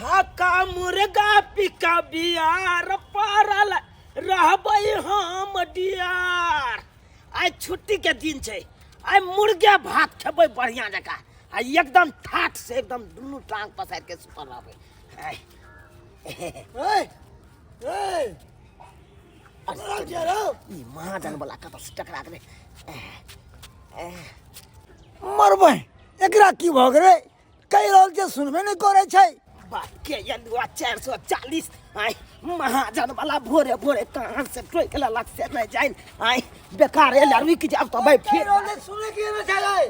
खाका मुर्गा पिका बियार पड़ल रहबै हम डियार। आइ छुट्टी के दिन छै, आइ मुर्गे भात खेबै बढ़िया जकाँ आ एकदम ठाठ से एकदम दुनू टांग पसारि के सुतल रहबै। आइ ए, ए, ई महाजन वाला कतऽ से टकरा गेलै। मरबै एकरा की भऽ गेलै? कहि रहल छै सुनबे नहि करै छै। बाप के यदुआ 440। आइ महाजन वाला भोरे भोरे कहाँ से टोकि लेलक से नहि जानि। आइ बेकार एलै, रुकि जायब तऽ भाइ कहि फेर रहल छै सुनै के नहि छलै।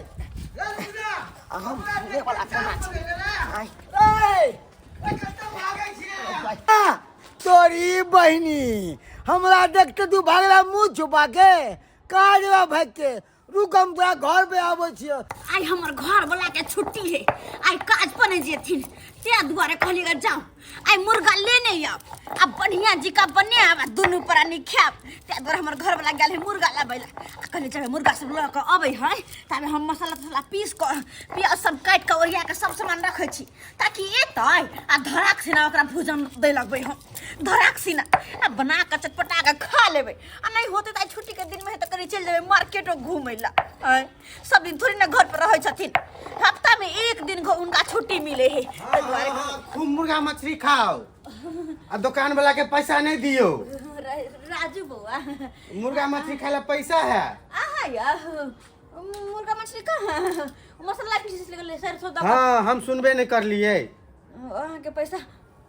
हम सुने वाला कोना छी? आइ तोरी बहिनी, हमरा देखते तू भागला मुंह छुपा के, कहाँ जेबा भाग के? रुक, हम तोरा घर पे आबै छियो। आइ हमर घर वाला के छुट्टी है, आइ काज पर नहीं जेथिन, ते दुआरे कहलिए जाओ आइ मुर्गा लेने आब आ बढ़िया जी का बने आब आ दुनू प्राणी खायब। ते दुआरे हमर घर वाला गेल है मुर्गा लाबै ला आ कहलिए जब मुर्गा सब लऽ कऽ अबै है ताबे हम मसाला तसाला पीस कऽ प्याज सब काटि कऽ ओरिया कऽ सब सामान रखै छी ताकि एतै आ धराक सिना ओकरा भोजन दै लगबै, हम धराक सिना आ बना कऽ चटपटा कऽ खा लेबै। आ नहि होतै तऽ आइ छुट्टीके दिनमे है तऽ कनि चलि जेबै मार्केटो घूमै ला। आँय, सब दिन थोड़ी ने घर पर रहै छथिन, हफ्तामे एक दिन हुनका छुट्टी मिले है, ताहि दुआरे। खूब मुर्गा मछली खाओ आ दुकान वाला के पैसा नहीं दियो। राजू बौआ, मुर्गा मछली खाए ला पैसा है? आहा या मुर्गा मछली कहाँ मसाला पीस गेलै सरसों दऽ कऽ। हाँ, हम सुनबे नहीं कर लिए। अहाँके पैसा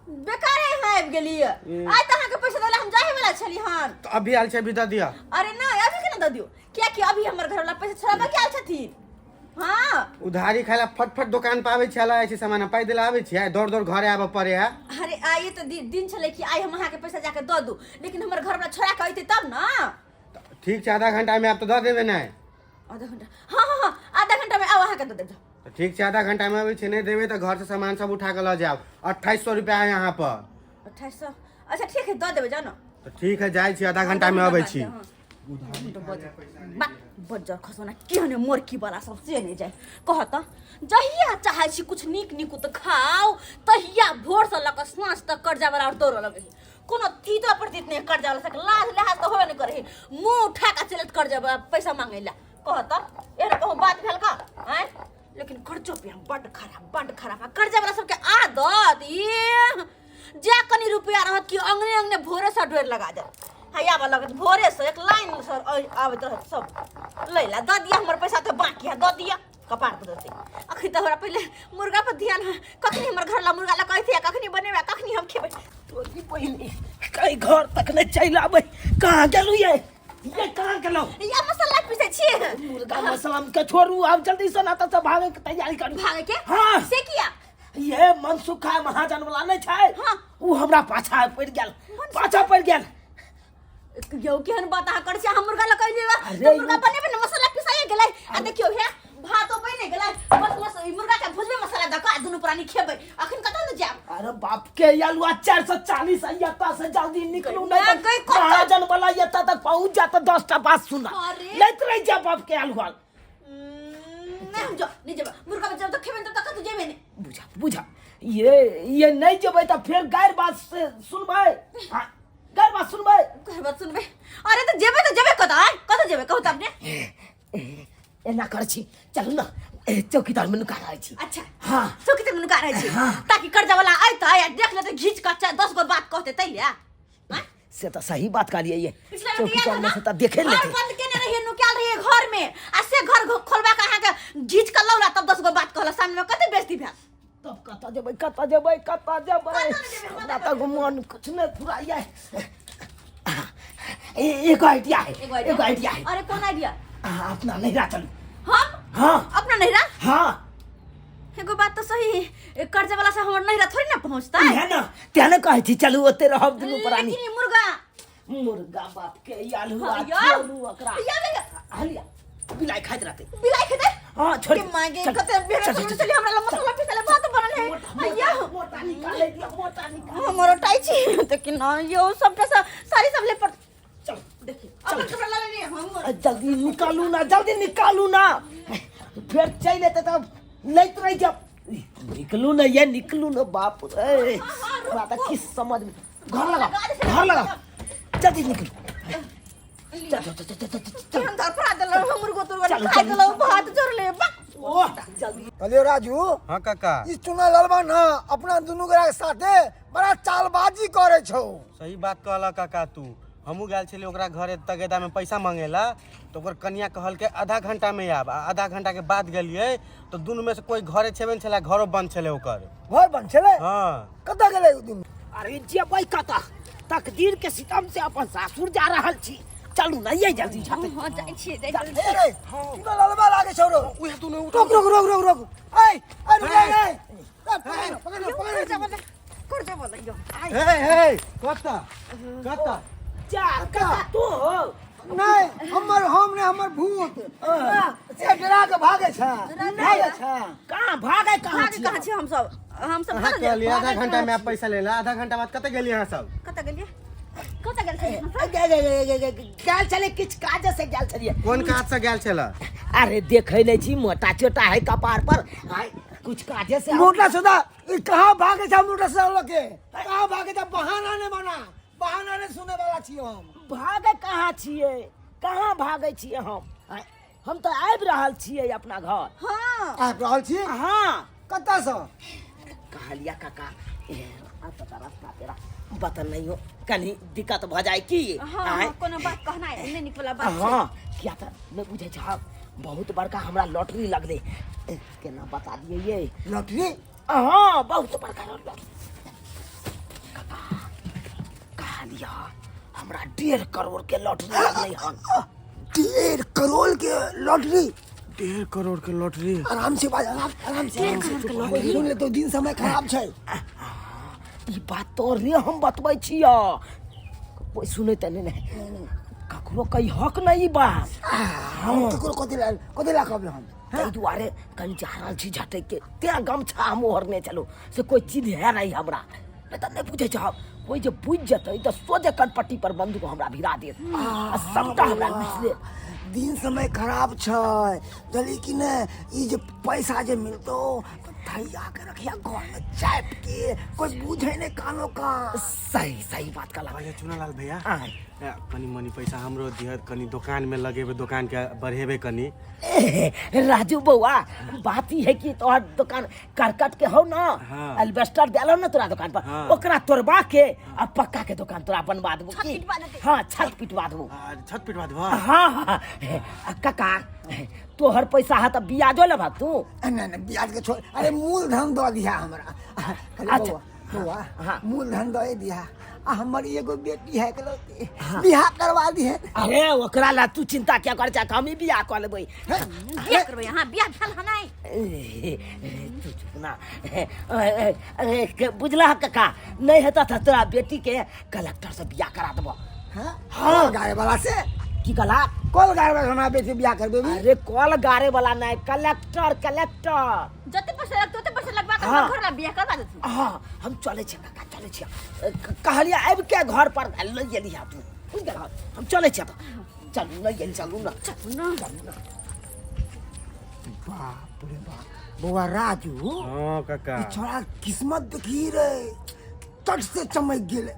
बेकारे अहाँ आबि गेलियै। आइ तऽ अहाँके पैसा दैला हम जाहे वाला छली हन। तो अभी आयल छै, अभी दऽ दिअ। अरे नहि, अभी केना दऽ दियौ? कियाकि अभी हमर घरवाला पैसा छोड़ाबऽ के आयल छथिन। हाँ, उधारी खाए ला फटफट दुकान पर आबै छै, लाबै छै सामान, पाइ देला आबै छै, दौड़ दौड़ घरे आबऽ पड़े है। अरे आइए तऽ दिन छलै कि आइ हम अहाँके पैसा जाके दऽ दू, लेकिन हमर घरवाला छोड़ा के अयतै तब ने। ठीक छै, आधा घंटा में आब तऽ दऽ देबै ने? आधा घंटा, हाँ हाँ हाँ, आधा घंटा में आउ, अहाँके दऽ देब। तऽ ठीक छै, आधा घंटा में अबै छै, नहि देबै तऽ घर से सामान सब उठा कऽ लऽ जायब। 2800 रुपया है यहाँ पर। 2800? अच्छा ठीक है, दऽ देबै, जाउ ने। तऽ ठीक है, जाइ छी, आधा घंटा में अबै छी। बा बज्जर खसौना केहन मोरकी वाला सब से नहि जाय। कह तऽ जहिया चाहै छी कुछ नीक नीक तऽ खाउ तहिया भोरसँ लऽ कऽ साँझ तक कर्जा वाला और दौड़ऽ लगै है। कोनो तीतो प्रतीत नहि कर्जा वाला सबके लाज लिहाज तऽ होबे नहि करै है, मुँह उठा कऽ चलत कर्जा वाला पैसा मांगै ला। कह तऽ एहन कहूँ बात भेल का? आँय, लेकिन खर्चो पे हम बड्ड खराब, बड्ड खराब। आ कर्जा वाला सबके आदत ई जे कनि रुपया रहत कि अंगने अंगने भोरे से डोर लगा देत। हैया बा लगत भोरे से एक लाइन से आबैत रहत सब लै ला, दऽ दिया हमर पैसा तऽ बाकी है, दऽ दिया कपार पर देतै। अखन तऽ हमरा पहिले मुर्गा पर ध्यान है, कखनी हमर घर ला मुर्गा ला कहै, कखनी बनेबै, कखनी हम खेबै। तोरी बहिनी, कहीं घर तक नहि चलि आबै। कहाँ गेलू ये? कहाँ गेलौ? या मसाला पीसै छियै। मुर्गा मसाला के छोड़ू, आब जल्दी से ना तऽ भागे के तैयारी करू। भागे के? हाँ। से किया? ये मनसुखा महाजन वाला नहि छै? हाँ। उ हमरा पाछा पड़ि गेल, पाछा पड़ि गेल। यौ केहन बात अहाँ करै छी? अहाँ मुर्गा लऽ कऽ अयलियै अरे तऽ मुर्गा बनेबै ने, मसाला पिसाइए गेलै आ देखियौ हे भातो बनि गेलै, बस बस ई मुर्गा के भुजबै मसाला दऽ कऽ आ दुनू प्राणी खेबै। अखन कतऽ ने जायब? अरे बाप के यलुआ 440 एतऽ से जल्दी निकलू, नहीं ना, तऽ गई कतऽ? महाजन वाला एतऽ तक पहुँच जात तऽ 10टा बात सुना अरे। लैत रहि जा बाप के अलुआ। नहि हम जाउ, नहि जेबै मुर्गा में, जब तक खेबै तब तक कतऽ जेबै नहि। बुझा बुझा, ये नहीं जेबै तऽ फेर गारि बात से सुनबै। हाँ, गारि बात सुनबै। गारि बात सुनबै? अरे तऽ जेबै तऽ जेबै कतऽ? आँय, कतऽ जेबै कहू तऽ अपने। एना करै छी, चलू ने चौकीदार में नुका रहै छी। अच्छा। हाँ। चौकीदार में नुका रहै छी। हाँ। ताकि कर्जा वाला अयतै आ देख लेतै, घीच कऽ 10 गो बात कहतै तै ले। आँय? से तऽ सही बात कहलियै ये। पिछला बेर चौकीदार याद में है से ना? तऽ देखे घर लेतै। बंद केने रहिए, नुकायल रहिए घर में आ से घर खोलबा के अहाँके घीच कऽ लौला, तब 10 गो बात कहला, सामने में कते बेइज्जती भेल। तब कतऽ जेबै, कतऽ जेबै, कतऽ जेबै? कतऽ ने जेबै, हमरा हमरा तऽ मन कुछ नहि फुराइए। एगो आइडिया है। एगो आइडिया? एगो आइडिया है। अरे कोन आइडिया? अहाँ अपना नैहरा चलू। हम? हाँ। अपना नैहरा? हाँ। एगो बात तऽ सही है, कर्जा वाला से हमर नैहरा थोड़ी ना पहुँचता इहे ना, तें ने कहै छी चलू ओते रहब दुनू प्राणी। लेकिन ई मुर्गा मुर्गा बाप के आलू हाँ, आ यार। छोड़ू ओकरा। या, या, या। हलिया बिलाइ खाइत रहतै। बिलाइ खेतै? हाँ, छोड़। के मागे चल, कते बेर चल, चल चल, चल हमरा ला मसाला पीसले भात बनल है। मोटा, अय्या। मोटा, मोटा निकाले दिया, मोटा निकाले। हमर टाइ छी त कि ना यो सबटा सारी सब ले पर चल। देखी अपन कपड़ा ला लेने हम। आ, जल्दी निकालू ना, जल्दी निकालू ना, फेर चलि एतै तब लैत रहि जाब। निकलू ना ये, निकलू ना बाप रे। हमरा तऽ किछु समझ में, घर लगा, घर लगा, जल्दी निकलू। चल चल चल चल चल चल। हम धरफड़ा देलहुँ, हमर गोतुर चलू, खाइ चलू। गेलहुँ, भात जोड़ले बा। ओह जल्दी। कहलियो राजू। हाँ काका। ई चुना ललबा ना अपना दुनू गोरा के साथे बड़ा चालबाजी करे छौ। सही बात कहला काका तू। हमहूँ गेल छलियै ओकरा घरे तगेदा में पैसा मांगेला, तो ओकर कनिया कहलकै आधा घंटा में आब, आ आधा घंटा के बाद गेलियै तो दुनू में से कोई घरे छेबे नहि छलै, घरो बंद छलै ओकर। घर बंद छलै? हाँ। कतऽ गेलै ओ दुनू? अरे जेबै कतऽ, तकदीर के सितम से अपन सासुर जा रहल छी। चलू ना ये जल्दी झट। हाँ, जाइ छियै, जाइ ए छियै। रे, चुना ललबा लागे छौ रौ। उहे दुनू। रोक रोक रोक रोक रोक, ऐ ऐ रुक रे, ए, पकड़ पकड़ पकड़। कर्जा बोलै यो। हे हे, कतऽ कतऽ जा कतऽ तू हो? नहीं, हमर हम नहीं, हमर भूत से डरा के भागे छै, भागे छै। कहाँ भागे, कहाँ भागे कहाँ छियै हमसब? हमसब अहाँ कतऽ कहलियै आधा भागे घंटा कहाँ में आप पैसा ले ला, आधा घंटा बाद कतऽ गेलियै अहाँ सब? कतऽ गेलियै, कतऽ गेल छलियै हमसब? गेल छलियै किछु काज से गेल छलियै। कोन काज से गेल छलै? अरे देखै नहि छी, मोटा चोटा है कपार पर। आय, कुछ काजे से। मोटा सोदा ई कहाँ भागे छै? मोटा सोदा लके कहाँ भागे छै? बहाना नहीं बना, बहाना नहीं सुने वाला छी हम। भागे कहाँ छियै, कहाँ भागे छियै हम? आय, हम तऽ आबि रहल छियै अपना घर। हाँ। आबि रहल छी? हाँ। कतऽ सँ? कहलिया काका, ए, आब तऽ रास्ता तेरा बतल नहीं हो, कनी दिक्कत भऽ जाय की। हाँ। आँय? हाँ, कोनो बात कहनाइ नहि नीक वाला बात छै। हाँ, किया तऽ नहि बुझै छह, बहुत बड़का हमरा लॉटरी लगलै। ए, केना बता दियै ये। लॉटरी? हाँ, बहुत बड़का लॉटरी काका। कहलिया हमरा 1.5 करोड़ के लॉटरी लगलै हन। 1.5 करोड़ के लॉटरी? 1.5 करोड़ के लॉटरी। आराम से बाज, आराम आराम से, आराम से। कोई सुन ले तो दिन समय खराब छै। ई बात तोरे हम बतबै छियऽ, कोई सुनै तऽ नहि ने, ककरो कही हक नहि ई बात। हम ककरो कथी ला, कथी ला कहबै हम? ताहि दुआरे कनि जा रहल छी झटकि के, तें गमछा हम ओढ़ने छलहुँ से कोई चिन्है नहि हमरा। नहि तऽ नहि बुझै छह, कोई जे बुझि जेतै तऽ सोझे कनपट्टी पर बंदूक हमरा भिरा देत आ सबटा हमरा लूटि लेत। दिन समय खराब छै, जली कि ने? ई जे पैसा जे मिलतो तऽ थैया के रखिया घर में चाप के, कोई बुझे नहीं कानो कान। सही सही बात कहला। कहलियै चुनालाल भैया। आँय। ए, कनि मनि पैसा हमरो दिहत, कनि दोकान में लगेबै, दोकान के बढ़ेबै कनि। ए, राजू बौआ, बात ई है कि तोहर दोकान करकट के हौ ना? हाँ। एल्बेस्टर देल हौ ना तोरा दुकान पर? हाँ। ओकरा तोड़बा के आ पक्का के दुकान तोरा बनवा देबो। छत की पिटवा देतै। हाँ, छत पिटवा देबो। आ, छत पिटवा देबह? हाँ हाँ। आ, काका, तोहर पैसा है तऽ बियाजो लेबह तू? नहीं नहीं, ब्याज के छोड़, अरे मूलधन दऽ दिहा हमरा। कहलियै, अच्छा। बौआ बौआ। हाँ। मूलधन दऽ दिहा आ हमर एगो बेटी है इकलौती, बियाह करवा दिहे। अरे ओकरा ला तू चिंता क्या कर, जा हम ही बियाह कऽ लेबै। बियाह करबै अहाँ? बियाह भेल हन नहि? ए, तू चुप ना। ए, ए, ए, बुझला काका, नहीं हेता तऽ तोरा बेटी के कलेक्टर से बियाह करा देबो। हाँ। हाँ। गाय वाला से? की कहला? कल गाय वाला हमरा बेटी बियाह करबेबी? अरे कल गारे वाला नहीं, कलेक्टर, कलेक्टर। जते पैसा लगतै ओते पैसा लगबा के हाँ। हमर घर ला बियाह करवा देथुन। हाँ, हम चले छियै काका, चले छियै। कहलियै आबि के घर पर लऽ गेली तू, बुझि गेलह? हम चले छियै तऽ चलू ने, गेल चलू ने। चलू ने। चलू ने। बाप रे बाप, बौआ राजू। हाँ काका। ई छोड़ा किस्मत देखी रे, चट से चमक गेलै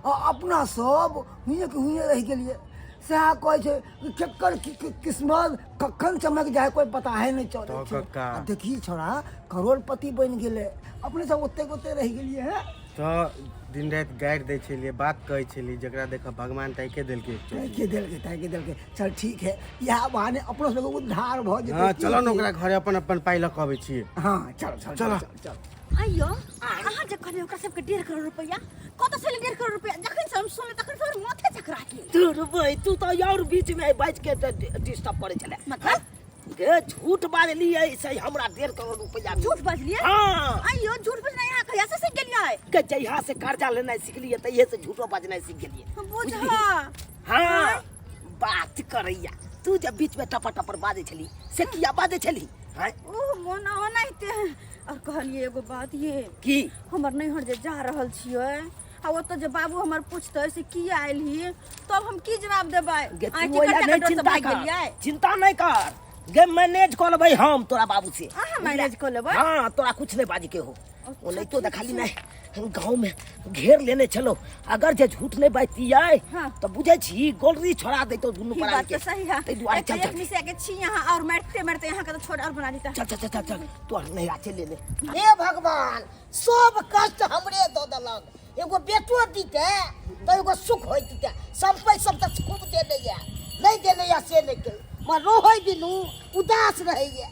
आ अपना सब हुएँ के हुएँ रहि गेलियै। सएह कहै छै कि केकर किस्मत कखन चमक जाए कोई पता है नहीं चलै तो छै। कक्का। आ देखी, छोड़ा करोड़पति बनि गेलै, अपने सब ओतेक ओते रहि गेलियै हैं। तऽ दिन राति गारि दै छलियै, बात कहै छलियै, जकरा देख भगवान ताकि देलकै एक चोटी। ताकि देलकै, ताकि देलकै। चल ठीक है, इएह बहाने अपनो सबके उद्धार भऽ जेतै। हाँ, चलो ने ओकरा घरे, अपन अपन पाइ लऽ कऽ अबै छियै। हाँ, चल चल। चलो। चल चल। आइयो, अहाँ जे कहलियै ओकरा सबके 1.5 करोड़ रुपैआ, कतऽ से एलै 1.5 करोड़ रुपैआ? जखन से हम सुनलियै तखन से हमर माथे चकरा गेल। तू रे, तू तऽ और बीच में बाजि के डिस्टर्ब करै छलै। मतलब? गे, झूठ बाजलियै से हमरा 1.5 करोड़ रुपैआ मिल- झूठ बजलियै? हाँ। आइयो, झूठ बजनाइ अहाँ कहिया से सीख गेलियै? के जहिया से कर्जा लेनाइ सिखलियै तहिये से झूठो बजनाइ सीख गेलियै। बुझ। हाँ, बात करैया। तू जब बीच में टपर टपर बाजै छली से किया बाजै छली, आँय? ओ मोन ओनाहिते। और कहलियै एगो बात ये। की? हमर नैहर जे जा रहल छियै आ ओतऽ जे बाबू हमर पूछतै से किया एलही, तब हम की जवाब देबै? गे, तू आँय, की ओहि ला कर्जा के नहि डर से चिंता भागि कर। गेलियै? चिंता नहि कर। गे मैनेज कऽ लेबै हम तोरा बाबू से। अहाँ मैनेज कऽ लेबै? हाँ, तोरा कुछ नहीं बाजी के हो। ओनाहितो देखली नहीं, हम गाँव में घेर लेने छलो, अगर जे झूठ नहीं बाजतियै तो बुझै छी गोलरी छोड़ा दैतो दुनू ई प्राणी बात के। तो सही है। ताहि दुआरे एक चल एक चल मिसिया के छी यहाँ और मारते मारते यहाँ के तो छोड़ और बना देता। चल चल चल चल चल, तोहर नैहरा चलि एलै। हे भगवान, सब कष्ट हमरे दऽ देलक। एगो बेटो दीते तऽ एगो सुख होइते। सम्पैत सब तऽ खूब देने यऽ, नहि देने यऽ से नहि कही, मगर रहै बिनु उदास रहैए।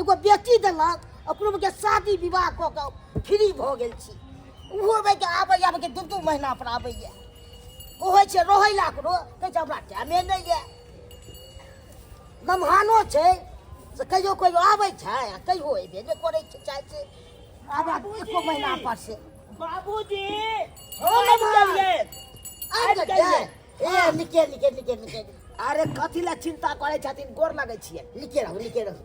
एगो बेटी देलक, ओकरो के शादी विवाह कऽ कऽ फ्री भऽ गेल छी। ओहो के आबै आबैके दू दू महीना पर आबैए। कहै छै रहै ला ओकरो, कहै छै हमरा टाइमे नहि यऽ। नमहानो छै से कहियो कहियो आबै छै आ कहियो अयबे नहि करै छै, चाहै छै आब एको महीना पर से। बाबूजी, हो आबि नमहान। गेलियै। आबि गेलियै? ए निके निके निके निके। अरे कथी लए चिंता करै छथिन, गोर लगै छियै। निके रहू, निके रहू।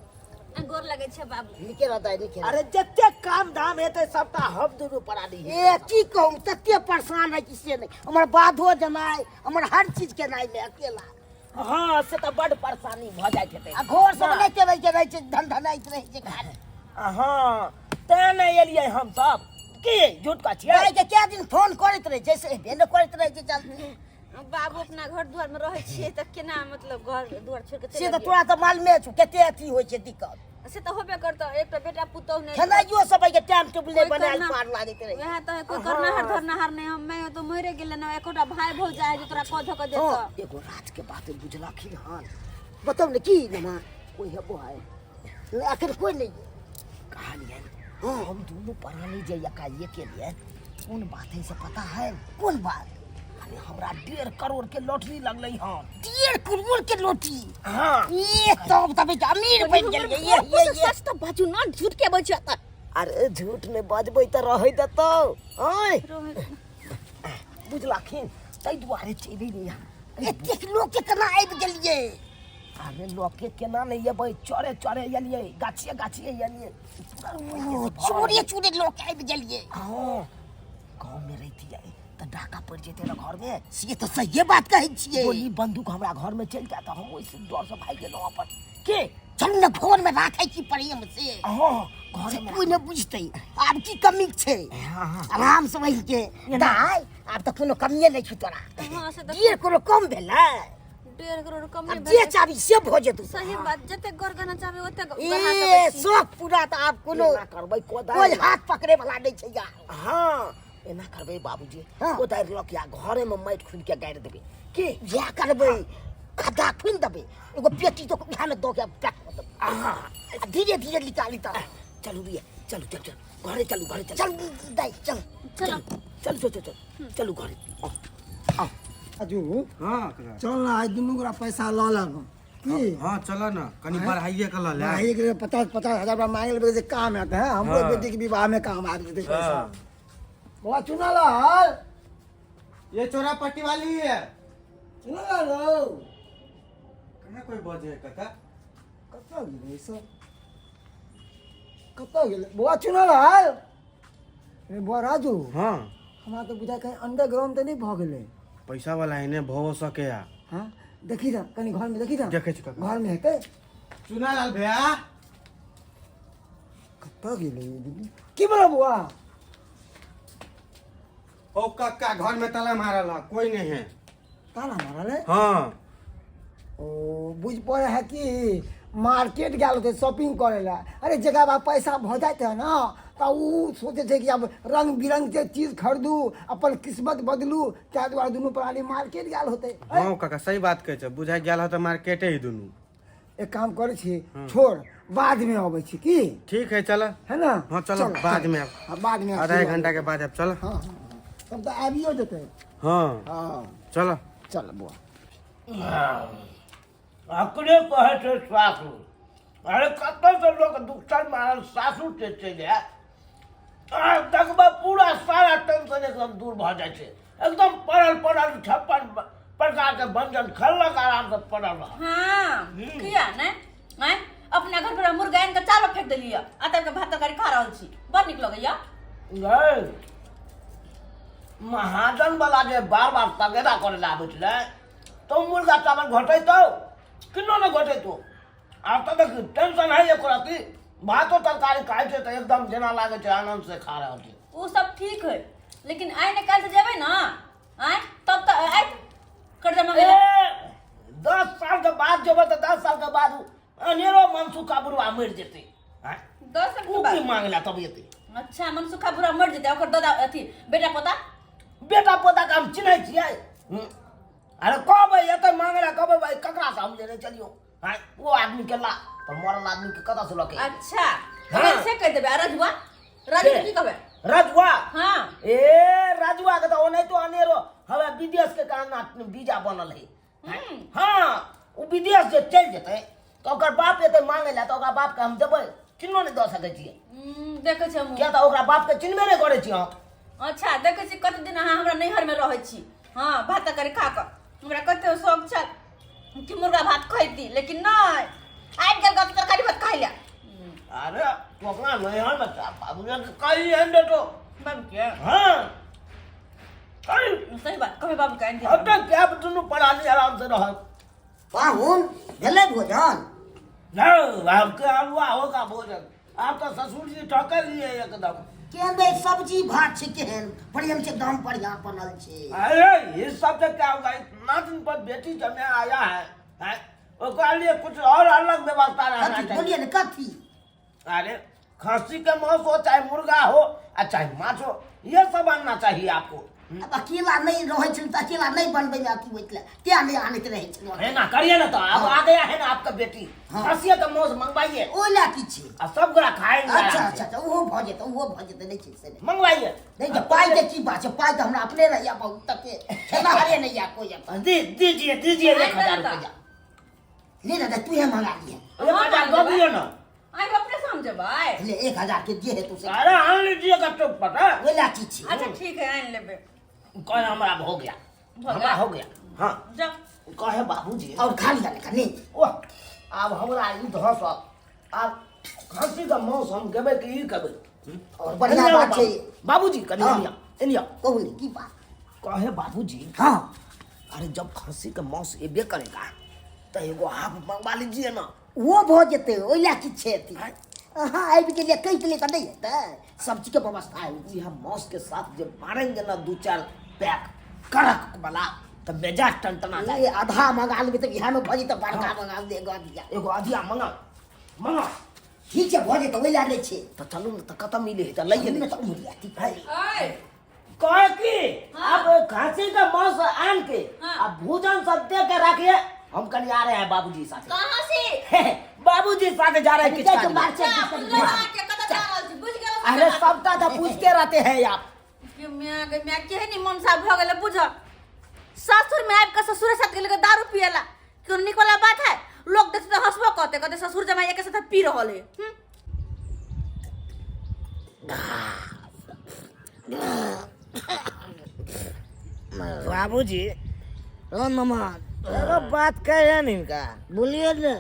आ गोर लगै छै बाबू। निके रहू दाइ, निके रहू। अरे जते काम धाम हेतै सबटा हम दुनू प्राणी हेबै। ए की कहू, तते परेशान रहै छी से नहि, हमर बाधो जेनाइ, हमर हर चीज केनाइ मे अकेला। हाँ, से तऽ बड परेशानी भऽ जाइत हेतै। आ घर सब नहि टेबै के रहै छै, धन धनाइत रहै छै खाली। हाँ, तें नहि एलियै हम सब। की झूठ का छियै? दाइ के कए दिन फोन करैत रहै छै, से एबे नहि करैत रहै छै जल्दी। बाबू अपना घर दुआर में रहै छियै तऽ केना मतलब घर दुआर छोड़ि के से चलि तऽ अबियै? तोरा तऽ मालूमे छौ कते अथी होइ छै दिक्कत। से तऽ होबे करतौ, एकटा बेटा पुतोहु नहि, खेनाइयो सब के टाइम टेबुल नहि कोइ बनायल करना- पार लागैत रहै। वएह तऽ कोइ करनाहर धरनाहर नहि। हम मैं तो मरे गेलै ने, एकोटा भाय भौजाइ जे तोरा कऽ धऽ कऽ देतौ। एगो राज के बात बुझलखिन हन? बताउ ने की नमा। कोइ हेबो है? नहि, अखन कोइ नहि। कहलियनि हम दुनू प्राणी जे एकाएक एलियै, कोन बात है से पता है? कोन बात? अरे हमरा 1.5 करोड़ के लॉटरी लगलै हन। 1.5 करोड़ के लॉटरी? हाँ। ये तब तब के अमीर बनि गेलियै। ये ये ये सच तऽ बाजू ना, झूठ के बजै तऽ? अरे झूठ नहि बजबै तऽ रहै देतौ। आँय बुझलखिन, ताहि दुआरे चलि एलियै। एतेक लोक के केना आबि गेलियै? अरे लोके केना नहि एबै, चोरे चोरे एलियै, गाछिए गाछिए एलियै। ओ, चोरे चोरे लोक आबि गेलियै। हाँ, गाँव में रहितियै तऽ डाका पड़ि जेतै ने घर में। से तऽ सहिए बात कहै छियै। गोली बंदूक हमरा घर में चलि जाय तऽ हम ओहिसँ डर से भागि गेलहुँ अपन। के चलू ने घर में राखै छी प्रेम से। हाँ, घर से में कोइ नहि बुझतै। आब की कमी छै? हाँ हाँ, आराम से वही के दाइ, आब तऽ कोनो कमिए नहि छौ तोरा। हाँ, से तऽ 1.5 करोड़ कम भेलै? 1.5 करोड़ कम आब नहि जे भेलै। चाही से भऽ जेतौ। सही बात, जते गोर गहना चाहबै ओते गढ़ा ए सकै छी। शौक पूरा तऽ आब कोनो एना करबै कोदारि। कोइ हाथ पकड़े वाला नहि छै यार। हाँ, एना करबै बाबूजी, कोदारि लऽ के आ घरे में माटि खुनि के गाड़ि देबै। की इएह करबै, खद्दा खुनि देबै, एगो पेटी तो उएह में दऽ के पैक कऽ देबै। हाँ, आ धीरे धीरे निकाली तऽ। चलू रे, चलू चलू चलू घरे चलू, घरे चलू। चल दाइ, चल। चलो। चलू चलू चलू चलू घरे। आओ आओ। अजू। हाँ काका। चल ना, आइ दुनू गोरा पैसा लऽ लेब की? हाँ चल ना, कनी बढ़ाइए के लऽ ले। बढ़ाइए के 50-50 हजार रुपया मांगे लेबै जे काम हेतै। है हमरो बेटी के विवाह में काम आबि जेतै पैसा। बौआ चुना लाल। ये चोरा पट्टी वाली है। चुना लाल रौ। कहाँ कोई बजे है काका? कतऽ गेलै सब, कतऽ गेलै बौआ चुना लाल? अरे बौआ राजू। हाँ। हमरा तऽ बुझाइ कहीं अंडरग्राउंड तऽ नहि भऽ गेलै। पैसा वाला एने भव सके या। हाँ, देखी ना, कनी घर में देखी ना। देखै छी काका। घर में हेतै। चुना लाल भैया। कतऽ गेलै ई दीदी? की बोला बौआ? ओ काका, घर में ताला मारल है, कोई नहीं है। ताला मारल है? हाँ। ओ बुझ पड़े है कि मार्केट गेल होतै शॉपिंग करे ला। अरे जकरा बा पैसा भऽ जाइत है ना तऽ उ सोचै छै कि अब रंग बिरंग के चीज खरीदू, अपन किस्मत बदलू, ताहि दुआरे दुनू प्राणी मार्केट गेल होतै। हाँ काका, सही बात कहै छै, बुझाइ गेल है तऽ मार्केटे ही दुनू। एक काम करै छी, छोड़, बाद में अबै छी की? ठीक है, चल। है ना? हाँ चल, बाद में आब। हाँ, बाद में आब। आधा एक घंटा के बाद आब, चल। हाँ हाँ हाँ, तब तऽ आबियो जेतै। हाँ। हाँ। चल। चल बौआ। अपने कहै छै सासुर, अरे कतऽसँ लोक दुखतर मारल सासुर से चलि आयल, देखबै पूरा सारा टेंशन एकदम दूर भऽ जाइ छै। एकदम पड़ल पड़ल 56 प्रकारके व्यंजन खेलक, आरामसँ पड़ल रहल। हाँ, किया ने आँय, अपना घर पर मुर्गा आनि कऽ चावल फेंक देलियै आ तब के भात तरकारी खा रहल छी, बड़ नीक लगैया। गै, महाजन वाला जे बार बार तगेदा करे लए आबै छलै तऽ मुर्गा चावल घटेतौ किनो नहि घटेतौ। आब तऽ देख टेंशन है एको रत्ती। भातो तरकारी खाइ छै तऽ एकदम जेना लागै छै आनंद से खा रहल छै। ओ सब ठीक है, लेकिन आइ ने काल्हि से जेबै ना आइ, तब तऽ आइ कर्जा मांगे ए, 10 साल के बाद जेबै तऽ 10 साल के बाद उ अनेरो मनसुखा बुढ़वा मरि जेतै। आँय? 10 साल उ के बाद की मांगला तब एतै? अच्छा, मनसुखा बुढ़ा मर जेतै, ओकर दादा अथी बेटा पोता? बेटा पोता के हम चिन्है छियै? अरे कहबै एतै मांगला, कहबै भाई ककरा से हम लेने चलियो? आँय, वो आदमी के ला तऽ मरल आदमी के कतऽ से लऽ के एबै? अच्छा। हाँ। से कहि देबै। आ रजुआ, रजू की कहबै? रजुआ? हाँ। ए, रजुआ के तऽ ओनाहितो अनेरो हवे विदेश के कारण वीजा बनल है। हाँ, ओ विदेश जे चलि जेतै तऽ ओकर बाप एतै मांगे ला तऽ ओकरा बाप के हम देबै? चिन्हो नहि दऽ सकै छियै। देखै छी हमहूँ। किया तऽ ओकरा बाप के चिन्हबे नहि करै छी हम। अच्छा, देखै छी कते दिन अहाँ हमरा नैहरमे रहै छी। हाँ, भात तरकारी खा कऽ हमरा कते शौक छल कि मुर्गा भात खैती, लेकिन नहि, आबि गेल कऽ तरकारी भात खाइ लए। अरे, तू अपना नैहर में बाबू के कही एहन बेटो। बाबू के? हाँ, कही। सही बात कहबै, बाबू के आनि अब दिअ। तक क्या दुनू परानी आराम से रहत। पाहुन, भेलै भोजन? नहीं, आपके हलवा होगा भोजन? आप तो ससुर जी ठके लिए एकदम। केहन दै सब्जी भात छै? केहन बढ़िआँ छै? एकदम बढ़िआँ बनल छै। अरे, ये सब से क्या होगा? इतना दिन पर बेटी जमे आया है, हैं? ओकरा लिए कुछ और अलग व्यवस्था रहना कथी? चाहिए। बोलिए ने, कथी? अरे, खस्सी के मांस हो, चाहे मुर्गा हो आ चाहे माछ हो, ये सब आनना चाहिए आपको। आब अकेला नहि रहै छलै तऽ अकेला नहि बनबै मे अथी होइत छलै, तें नहि आनैत रहै छलहुँ। है ना, करिए ना तो अब आ गया है ना आपका बेटी। हाँ। खस्सी का मांस मंगवाइए। ओहि लए की छै? आ सब गोरा खाएंगे अच्छा। आराम से। अच्छा, ओहो भऽ जेतै, ओहो भऽ जेतै, नहि छै से नहि। मंगवाइए। नहि तऽ पाइके की बात छै? पाइ तऽ हमरा अपने रहैया बहुत, तते खेनाहारे नहि यऽ कोइ अपन। दी दीजिए, दीजिए 1000 रुपया। ले दादा, तू मंगा लिहे। 1000 दऽ दियौ ना। आइ अपने से हम जेबै। ले, 1000 के जे हेतौ से। अरे, आन लीजिएगा तो पता। ओहि लए की छै? अच्छा, ठीक है, आनि लेबै। कहे हमरा हो गया। भऽ हमरा गया? हो गया, हाँ। जा। कहे बाबूजी। और खा लिया ने कनी। ओह, आब हमरा ई धस आब खस्सी के मांस हम गेबै कि ई खेबै? और बढ़िया बात छै। बाबूजी, कनि हाँ। Anyway anyway. कहू ने, की बात? कहे बाबूजी। हाँ। अरे, जब खस्सी के मांस एबे करेगा तो एगो आप मंगवा लीजिए ना। ओहो भऽ जेतै, ओहि लए की छै? अथी अहाँ आबि गेलियै, कहि देलियै तऽ नहि हेतै? सब चीजके व्यवस्था होइ छै। जी हम मांस के साथ जब मारेंगे ना दू चार पैक कड़क वाला तो मिजाज टनटना जाए। ए, आधा मंगा लेबै तऽ इएहमे भऽ जेतै, बड़का मंगा लेबै एगो अधिया। एगो अधिया मंगा, मंगा। ठीक छै, भऽ जेतै, ओहि लए नहि छै। तो चलू ने, तो कतऽ मिले है तऽ लइए ने ले। तऽ उम्हरे अथी है। ओए। कहे की हाँ। अब खांसी का मांस आन के हाँ। अब भोजन सब दे के रखिए, हम कल आ रहे हैं बाबूजी साथे। कहाँ से? बाबूजी साथे जा रहे हैं किछ जाइ काज के में। मार्केट। जा, बुझलो अहाँके कतऽ जा रहल छी, बुझि गेलौ? अरे, सबटा तो पूछते रहते हैं आप। के माय गे माय, केहन ई मनसा भऽ गेलै बुझ। सासुर में आबि कऽ ससुरे साथ गेलै दारू पियला, कोनो नीक वाला बात है? लोग देखते तऽ हंसबो कहते, कहते ससुर जमाई एके साथ पी रहल है। बाबूजी। हाँ मामा। एगो बात कहियन हिनका। बोलिए ने।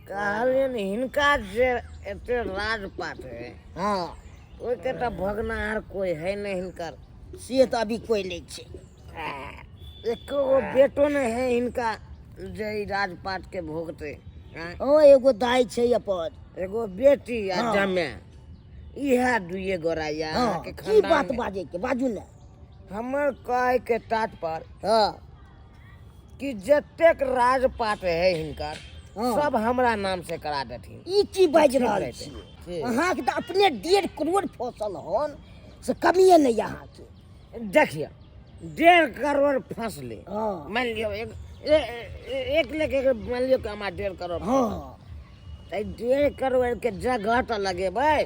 कहलियन, हिनका जे एते राजपाट है, ओहिके तऽ भगनाहार कोई है नहीं हिनकर। से तऽ अभी कोइ नहि छै। एको गो बेटो नहीं है हिनका जे ई राजपाट के भोगते, आँय? ओ, एगो दाइ छै अपन। एगो बेटी आ जमे, इएह दुइए गोरा या अहाँके की खानदान बात में। बाजैके, बाजू ने। हमर कहे के तात्पर्य कि जतेक राजपाट है हिनकर, सब हमरा नाम से करा देथिन। ई की बाजि रहल रहतै। छी? की? अहाँके तऽ अपने 1.5 करोड़ फसल हन, से कमिए नहि यऽ अहाँके। देखियौ, 1.5 करोड़ फसले, मान लियौ एक ए- ए- एक लेखे के, मान लियौ कि हमरा 1.5 करोड़ तऽ 1.5 करोड़ के जगह तऽ लगेबै।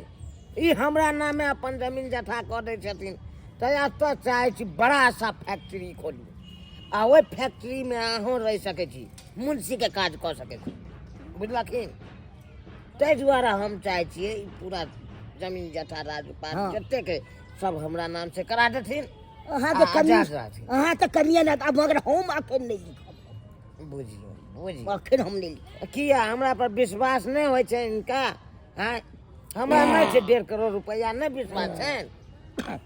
ई हमरा नामे अपन जमीन जथा कऽ दै छथिन तऽ एतऽ चाहै छी बड़ा सा फैक्ट्री खोलू आ ओहि फैक्ट्रीमे अहूँ रहि सकै छी, मुंशीके काज कऽ सकै छी, बुझलखिन? ताहि दुआरे हम चाहै छियै ई पूरा जमीन जथा राजपाट जतेक है, सब हमरा नाम से करा देथिन। अहाँके आ कमी आजाद रहथिन। अहाँ तऽ कमिए नहि, आब मगर हम अखन नहि लिखब। बुझियौ, बुझियौ। अखन हम नहि लिखब। किया, हमरा पर विश्वास नहि होइ छै हिनका? आँय, हमरा नहि छै 1.5 करोड़ रुपैआ, नहि विश्वास छै?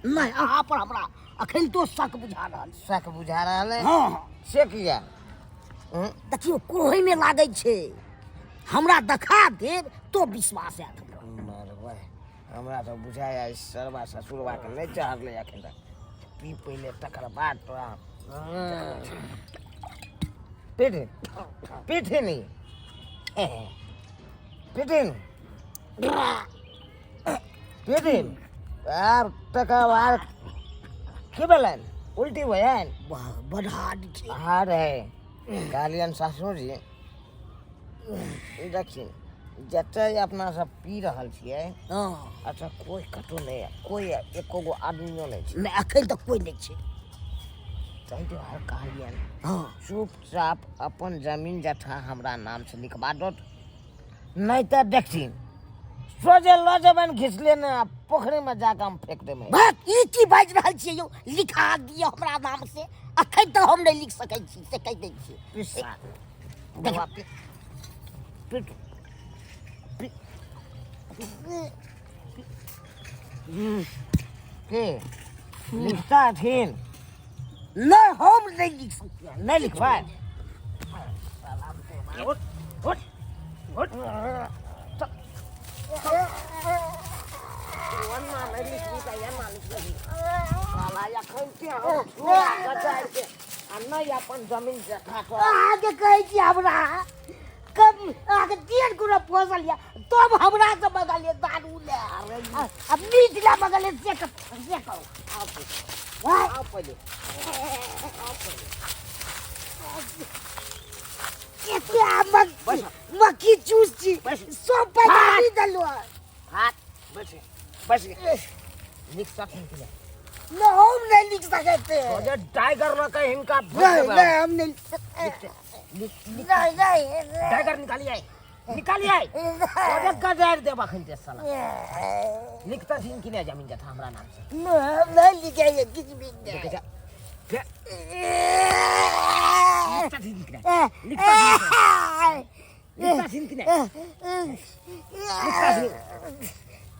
नहि, अहाँ पर हमरा अखन तो शक बुझा रहल छै। शक बुझा रहल है? हँ। से किया? देखियौ, कोहैमे लागै छै हमरा देखा देब तो विश्वास आयत हमरा। मरबै हमरा तऽ बुझाइए सरबा ससुरबाके नहि चढ़लै एखन तक। पी पहिले तकर बाद तोरा पीठ पीठिन पीठिन पीठिन। आब तकर बाद की भेलनि? उल्टी भेलनि? बड हार्ड छै। हार्ड है। कहलियनि ससुर जी देखिन जते अपना सब पी रहल छियै। हँ। अच्छा कोइ कतहु नहि है, कोइ एको गो आदमियो नहि छै। नहि एखन तक कोइ नहि छै। ताहि दुआरे कहलियनि हँ। चुपचाप अपन जमीन जथा हमरा नामसँ लिखबा दो, नहि तऽ देखथिन सोझे लऽ जेबनि घिचले ने आ पोखरिमे जाकऽ हम फेंक देबै। भक ई की बाजि रहल छियै यौ? लिखा दिअ हमरा नाम से, एखन तक हम नहि लिख सकै छी से कहि दै छी। पिसा देखा पीट के लिखता हथिन? नहि हम नहि लिख सकियै। नहि लिखबै? उठ उठ उठ। एना नहि लिखबी तऽ एना लिखबी साला। एखन के हम के आ नहि अपन जमीन जथा कऽ अहाँके कहै छी हमरा कम अहाँके 1.5 गुना फसल यऽ तब हमरा से बगल दारू ले आ मीट ले बगल से से कहू। आउ पहिले। एते मक्खी चूस छी सब पैसा दी देलहुँ। हाथ बैस बैस। लिख सकथिन कि नहि? नहि हम नहि लिख सकैत। सोझे टाइगर लऽ कऽ हिनका नहीं नहीं हम नहीं लिख। नहीं नहीं। टाइगर निकालिए निकालिए, सोझे गजारि देब अखन ते साला। लिखतथिन कि नहि जमीन जथा हमरा नाम से? नहीं हम नहीं लिखेंगे किछु भी देखै नहीं। जा लिखतथिन कि नहि? लिखतथिन कि नहि? लिखतथिन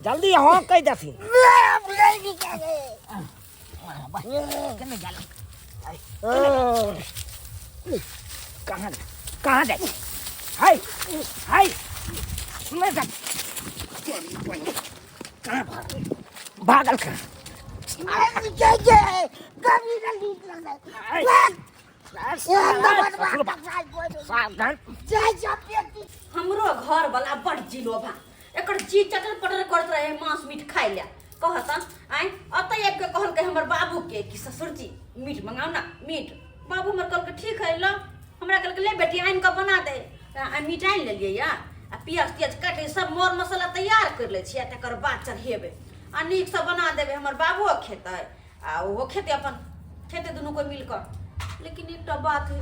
जल्दी हाँ कहि देथिन। हम नहीं लिखेंगे। केने गेल? कहाँ कहाँ जाइ? हाय हाय सुनै जा कहाँ भागल भागल कहाँ? नहीं लिखेंगे कभी नहीं लिखेंगे। सावधान। जय जय। हमरो घर वाला बड़ जिलोभा, एकर जी चटर पटर करत रहे मांस मीट खाइ ले। कहत आइ अतै आबि के कहलकै हमर बाबू के कि ससुर जी मीट मंगाउ ना मीट। बाबू हमर कहलकै ठीक है ल। हमरा कहलकै ले बेटी आनि कऽ बना दे। आ मीट आनि लेलियै या आ प्याज त्याज काटि सब मर मसाला तैयार करि लै छियै, तकर बाद चढ़ेबै आ नीकसँ बना देबै। हमर बाबुओ खेतै आ ओहो खेतै, अपन खेतै दुनू कोइ मिल कऽ। लेकिन एकटा बात है,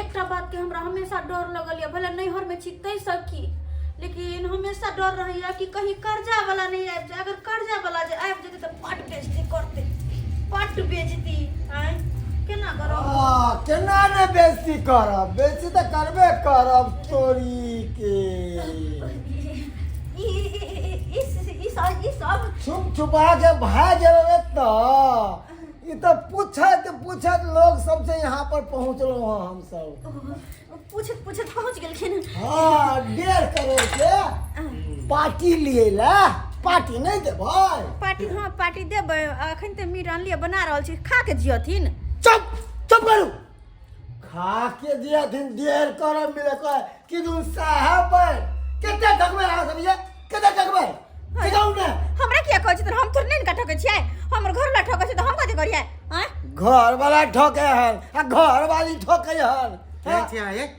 एकटा बातके हमरा हमेशा डर लगल यऽ, भले नैहरमे छी ताहिसँ की, लेकिन हमेशा डर रहैया कि कहीं कर्जा वाला नहि आबि जाय। अगर कर्जा वाला जे आबि जेतै तऽ बड्ड बेइज्जती करतै, बड्ड बेइज्जती। आँय केना करब? केना ने बेइज्जती करब? बेइज्जती तऽ करबे करब तोरी के। ई ई ई सब ई सब छुप छुपा के भाग जेबै तऽ ई तऽ पूछैत पूछैत लोग सबसे यहाँ पर पहुँचलहुँ हँ हम सब। पूछैत पूछैत पहुँच गेलखिन। हाँ 1.5 करोड़ के पार्टी लिए ला, पार्टी नहीं देबै? पार्टी हाँ पार्टी देबै। अखन तऽ मीट आनलियै, बना रहल छी, खा के जियथिन। चुप चुप करू। खा के दियाथिन? 1.5 करोड़ मिले कह कि तुम साहब बन कते ठकबै अहाँ सब? ये कते ठकबै सिखाउ ने। हमरा किया कहै छी? हम थोड़े नहि ने ठकै छियै, हमर घर वाला ठकै छै तऽ हम कथी करियै? आँय घर वाला ठके हन आ घर वाली ठके हन। ठीक छी अहाँ एक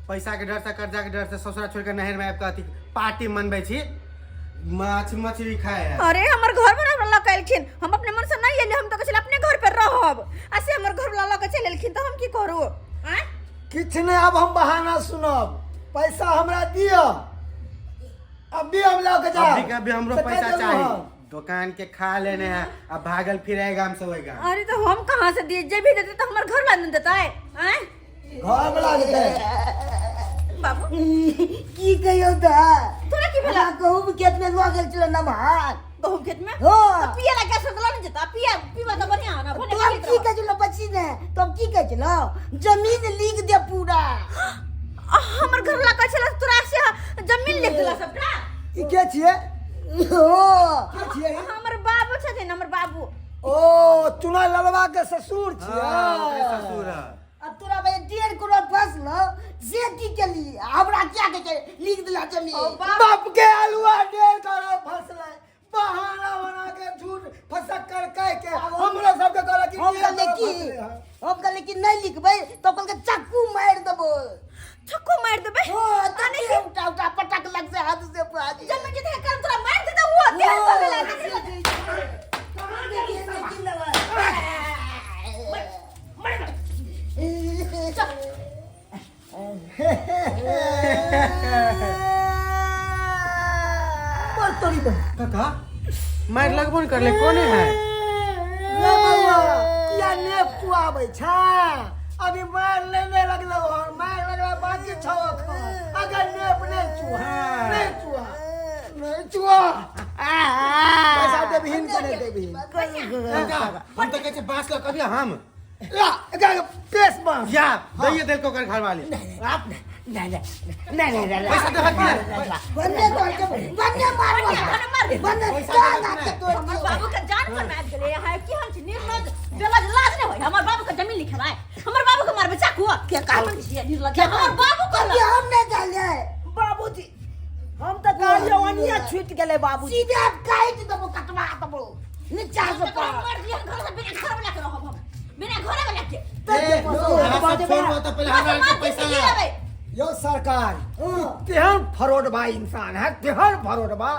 पैसा के डर से कर्जा के डर से ससुरा छोड़ के नहर में आबि कऽ अथी पार्टी मनबै छी, माछ मछली खाए है। अरे हमर घर वाला हमरा लऽ के एलखिन, हम अपने मन से नहीं एलियै। हम तऽ कहै छलियै अपने घर पर रहब आ से हमर घर वाला लऽ के चलि एलखिन तऽ हम की करू? आँय किछु नहि, आब हम बहाना सुनब। पैसा हमरा दिअ अभी, हम लऽ के जाब। अभी के अभी हमरो से कहि पैसा देलहुँ चाही। हन। दुकान के खा लेने है आ भागल फिरे गाम से ओहि गाम। अरे तो हम कहाँ से दिए? जे भी देते तो हमर घर वाला नहीं देता है। आँय घर वाला देतै। बाबू की कहियौ तऽ तोरा की भेला? हमरा गहूम खेत में लऽ गेल छलै नमहर। गहूम खेत में? हाँ। तो पिए ला गैस लऽ नहीं जेता, पिए पीबा तऽ बढ़िया ना भने तो हम पियैत की रहब। कहै छलौ बच्ची ने, तो हम की कहै छलौ जमीन लिख दे पूरा। हमर घर वाला कहै छला तोरा से जमीन लिख देला सबटा। ई के छियै? ओ के छियै? हमर बाबू छथिन, हमर बाबू। ओ चुना ललवा के ससुर छियै? हाँ, ओकरे ससुर है। आ तोरा भाई 1.5 करोड़ फसल से की केली? हमरा क्या के लिख दिला जमीन? ओ बाप। बाप के आलुआ, 1.5 करोड़ फसलै, बहाना बना के झूठ फसक कर कह के हमरो सबके कहलक कि हम डेढ़ कहले करोड़ की फसलै हन। हम कहले कि नहीं लिखबै तो कहलकै चक्कू मारि देबो। छक्को मारि देबै। हो तने उठा उठा पटक लग से हाथ से पाजी। जमीन जिते कर तोरा मारि देतौ, वो तेहन भऽ गेलै। पर तोरी बहन। काका, मारि लगबो ने करले कोने है। रे बउआ, किया नेप चुआबै छै? अभी मार लेने लगलो हन, मार लगला बाकी छौ एखन। अगर नेप नहीं चुआ, नहीं चुआ, नहीं चुआ, पैसा देबहिन कि नहीं देबहिन? काका, हम तऽ कहै छै बाँस लऽ कभी हम ला एकरा के पेश बाँस। या दैये देलको ओकर घरवाली। आप नहीं नहीं नहीं नहीं नहीं। पैसा देबह कि नहि? बन्ने तोड़ के बन्ने मारबो। बन्ने मार। बन्ने पैसा टांग देबह हाथ कि के नहि? तोड़ हमर दियौ। बाबू के जान पर मारि गेलै। यहाँ की हम छी निर्लज बेलज, लाज नहि होय हमर बाबू के जमीन लिखेबै, हमर बाबू के मारबै चाकू के? कामन छियै निर्लज, हमर बाबू कभी कहलक। हम नहीं जाने। बाबूजी, हम तऽ गाड़ी ओनिया छूटि गेलै बाबूजी। सीधे काटि देबो, कटवा देबो नीचा से तकरा पार। मार दिया घर से, बिना घर वाला के रहब हम, बिना घरे वाला के। ए, अहाँ सब छोड़बो तऽ पहिले हमरा आरके पैसा की ला। लेबै? यो सरकार, ई तेहन फरोडबा इंसान है, तेहन फरोडबा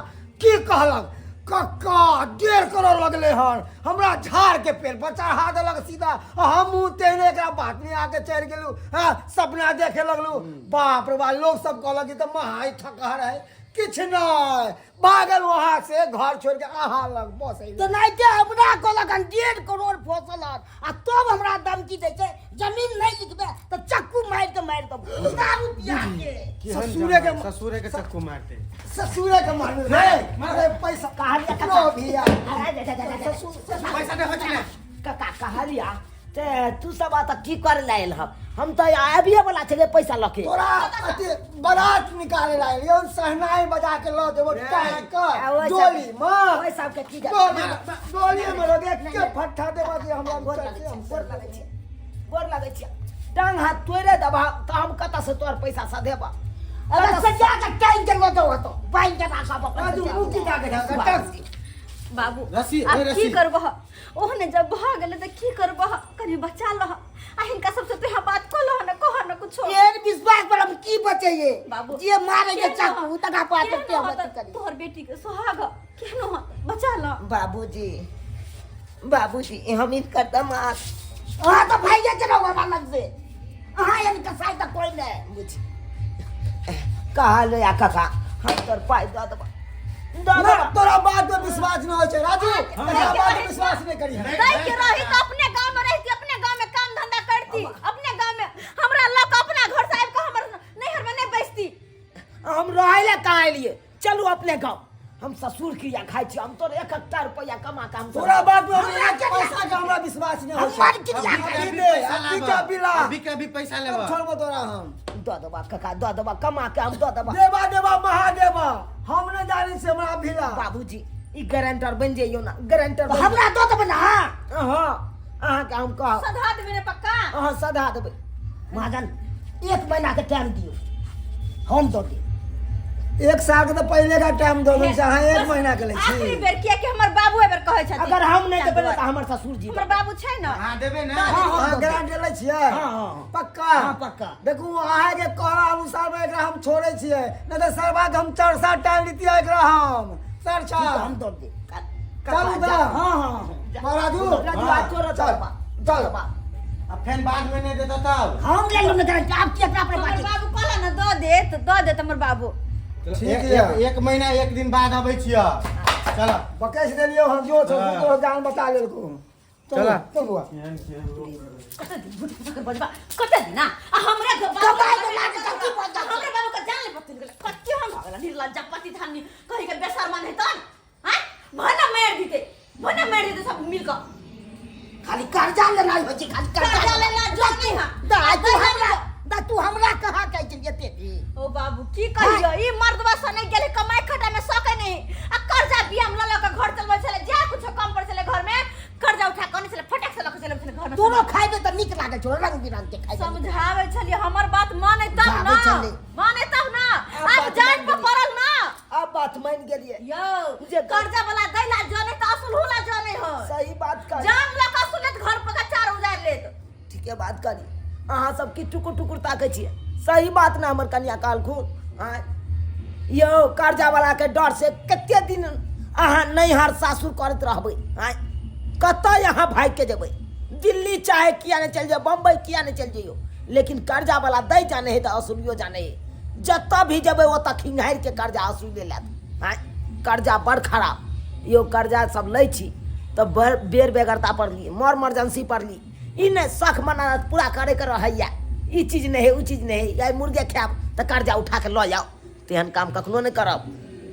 की कहलक, कक्का 1.5 करोड़ लगले हन, हमरा झाड़ के पेड़ पर चढ़ा देलक सीधा। आ हमहूँ तेहने एकरा बात में आके चढ़ि गेलू। हाँ, सपना देखे लगलू। बाप रे बाप, लोग सब कहलक कि तऽ महाई ठकहर है, किछु नहि, भागल वहाँ से घर छोड़ के अहाँ लग बस अयलहुँ। तऽ नहि हमरा कहलक हन 1.5 करोड़ फसल हन आ तब हमरा धमकी दै छै, जमीन नहि लिखबै तऽ चक्कू मारि के मारि देबो दारू पिया के। केहन ससुरे के- जमाना, ससुरे के चक्कू मारते। ससुरे के मारने रे, अरे पैसा कहलिया लो भैया। ससुर। पैसा देबह कि नहि? काका, कहलिया ते तू सब तऽ की करे लए आयल हब? हम तऽ आबिए वाला छलियै पैसा लऽ के। तोरा अथी बारात निकाले ला एलियौ, सहनाई बजा के लऽ जेबो टांग आ के ओहि सब- डोली में। ओहि सबके की जाय? डोली डोली में रह के फट्ठा देबा कि हमरा गोर लगै छियै, गोर लगै छियै, गोर लगै छियै। टांग हाथ तोड़े देबा तऽ हम कतऽ से तोहर पैसा सधेबा? अगर सजा के टांग के लऽ जाओ तो बान्हि के राखब अपन। राजू मुँह की जाके ढाका। बाबू, रस्सी, आब ए, की रस्सी। करबह? ओहने जब भऽ गेलै तऽ की करबह? कनि बचा लह आ हिनका सबसे तो यहाँ बात कऽ लह ने, कह ने कुछो। एहन विश्वास पर हम की बचैये? बाबू, जे मारे के केहनो चाकू तकरा पास केहनो के ह हम तऽ करी। तोहर बेटी के सोहाग केहनो ह, बचा लह। बाबूजी, बाबूजी, हम इनकर दमाद। अहाँ तऽ भाइये चलो हमरा लग से, अहाँ एहन कसाई तऽ कोइ नहि। बुझ कहल या काका, हम तोर पाइ दऽ देबा, दऽ ना देबा। तोरा बात पे विश्वास न होइ छै राजू, तोरा बात पे विश्वास नहि करी। दै के रही तऽ अपने गाँव में रहती, अपने गाँव में काम धंधा करती, अपने गाँव में हमरा लऽ कऽ अपना घर से आबि कऽ हमर नैहर में नहि बैसती। हम रहै लए कहाँ एलियै? चलू अपने गाँव, हम ससुर क्रिया खाइ छी, हम तोर एक एकटा रुपैआ कमा के हम तोरा बात पे हमरा पैसा के हमरा विश्वास नहि होइ छै। हमर क्रिया अभी अभी दे, पैसा अभी लाबह। का बिला। अभी के अभी पैसा लेबह। छोड़बो तोरा हम? दऽ देबा काका, दऽ देबा, कमा के हम दऽ देबा। देबा देबा महादेवा, हम नहि जानै छियै, हमरा भिला। बाबूजी, ई गारंटर बनि जइयौ ने, गारंटर बनि। हमरा दऽ देबै ने अहाँ? हँ, अहाँके हम कहब। सधा देबै ने पक्का? अहाँ सधा देबै। महाजन, एक महीना के टाइम दियौ, हम दऽ देब। एक साल के तो पहले का टाइम दो देन छै, अहाँ एक बस महीना के लै छी। आखिरी बेर, किया कि हमर बाबू एहि बेर कहै छथिन। अगर हम नहि देबै ने तऽ हमर ससुर जी। हमर बाबू छै ने। अहाँ देबै ने? अहाँ गारंटी लै छियै? हाँ, हाँ। पक्का? हाँ, पक्का। देखू, अहाँके कहला अनुसार मे एकरा हम छोड़ै छियै, नहि तऽ सरबा के हम चरसा टाइम लितियै एकरा हम सरसा। हम दऽ देब। चलू तऽ। हाँ हाँ हाँ। महाराजू। राजू, आ तोरा चल। चल चल। चल। आ फेन बाद में नहि देता तब? हम ले लू ने गारंटी, आब की अपना अपना हमर बात। बाबू कहला ने दऽ देत, दऽ देत हमर बाबू। ठीक एक, यऽ। एक महीना एक दिन बाद अबै छियै, चल। बकैस देलियौ हम, जो छौ हाँ। तोहर जान बचा लेलको। चल। चला। चल बुआ। कते दिन झूठ फूस बजबा, कते दिन? आ हमरे घर बाबू कमाइ के लाज कथी भऽ जाइ छै? हमरे बाबू के जान ले पतिन गेलै। कते हम भऽ गेलै निर्लज्जा पति धानी कहि के, बेशर्मा नहि तन आँय, भने मारि दितै, भने मारि दितै सब मिल कऽ। खाली कर्जा लेनाइ होइ छै, खाली कर्जा। कर्जा लेना जो नहीं है। दाइ, तू हमरा दा तू हमरा कहाँ कहै छलियै एते दिन? ओ बाबू की कहियो ई मर्दवा से नहीं गेले कमाई खटा में सके नहीं आ कर्जा बियाम ल ल के घर चलबै छले जे कुछ कम पड़ छले घर में कर्जा उठा के आनै छले फटक से ल के चले छले घर में। तोरो खाइबे तऽ नीक लागै छौ, रंग बिरंग के खाइबे। समझावे छलिए हमर बात माने तब ना। समझाबै छलियै। माने तब ना। आब आब बात जान मानि पर गेलियै। पड़ल ना। आब बात मानि गेलियै। यौ जे कर्जा वाला दैला जाने त असुल होला जाने हो। सही बात कही। जान ल के असुल लेत घर पर के चार उजार लेत। ठीके बात करी। अहाँ सब की टुकुर टुकुर ताकै छियै? सही बात ने हमर कनिया कहलखुन। आँय यौ, कर्जा वाला के डर से कते दिन अहाँ नैहर सासुर करैत रहबै? आँय कतऽ अहाँ भागि के जेबै? दिल्ली चाहे किया नहि चलि जाउ, बम्बई किया नहि चलि जइयौ, लेकिन कर्जा वाला दै जाने है तऽ असुलियो जाने है। जतऽ भी जेबै ओतऽ खिंघारि के कर्जा असुले लेत। आँय कर्जा बड़ खराब यौ। कर्जा सब लै छी तऽ बेर बेगरता पड़ली, मर मर्जेंसी पड़ली, ई नहि शख मना पूरा करैके रहैया, ई चीज नहि है, ओ चीज नहि है, आइ मुर्गे खायब तऽ कर्जा उठा के लऽ जाउ, तेहन काम कखनो नहि करब।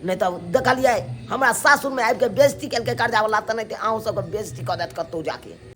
नहि तऽ देखलियै हमरा सासुरमे आबिके बेइज्जती केलकै कर्जावला, तऽ नहि तऽ अहूँ सबके बेइज्जती कऽ देत कतहु जाके।